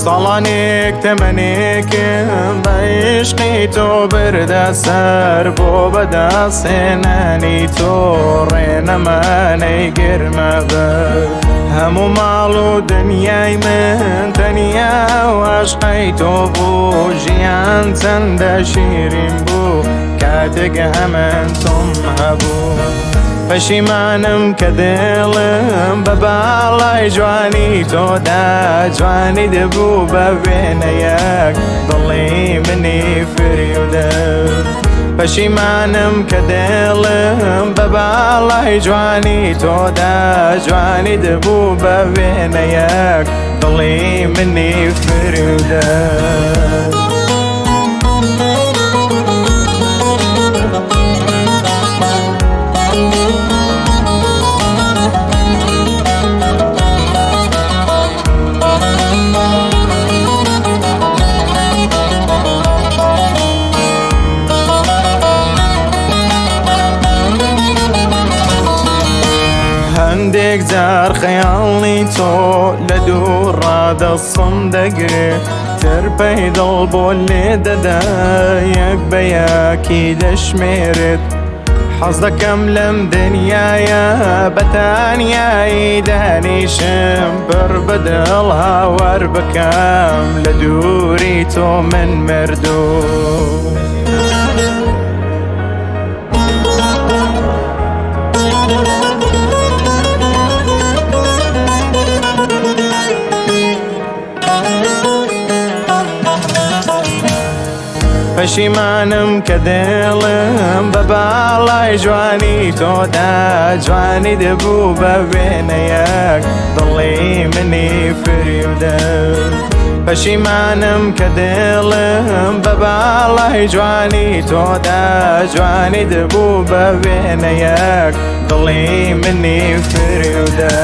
ساڵانێک تەمەنێکم بە عیشقی تۆ بردە سەر، بۆ بەدەستهێنانی تۆ ڕێنەمانەی گرمە بەر. هەموو ماڵ و دنیای من تەنیا و عەشقی تۆ بوو، ژیان چەندە شیرین بوو کاتێک هەمن تۆم هەبوو. پەشیمانم کە دڵم بە باڵای جوانی تۆدا، جوانی دەبوو بە وێنەیەک دڵی منی فریودە. پەشیمانم کە دڵم بە باڵای جوانی تۆدا، جوانی دەبوو بە وێنەیەک دڵی منی فریودە. هەندێک جار خەیاڵی تۆ لە دوور ڕادەسم دەگرێ، ترپەی دڵ بۆ لێ دەدا یەک بە یەکی دەشمێرێت. حەز دەکەم لەم دنیایە بە تانیایی دانیشم، پڕ بە دڵ هاوار بکەم لە دووری تۆ من مردوو. پەشیمانم کە دڵم بە باڵای جوانی تۆدا، جوانی دەبوو بە وێنەیەک دڵی منی فریودە. پەشیمانم کە دڵم بە باڵای جوانی تۆدا، جوانی دەبوو بە وێنەیەک دڵی منی فریودە.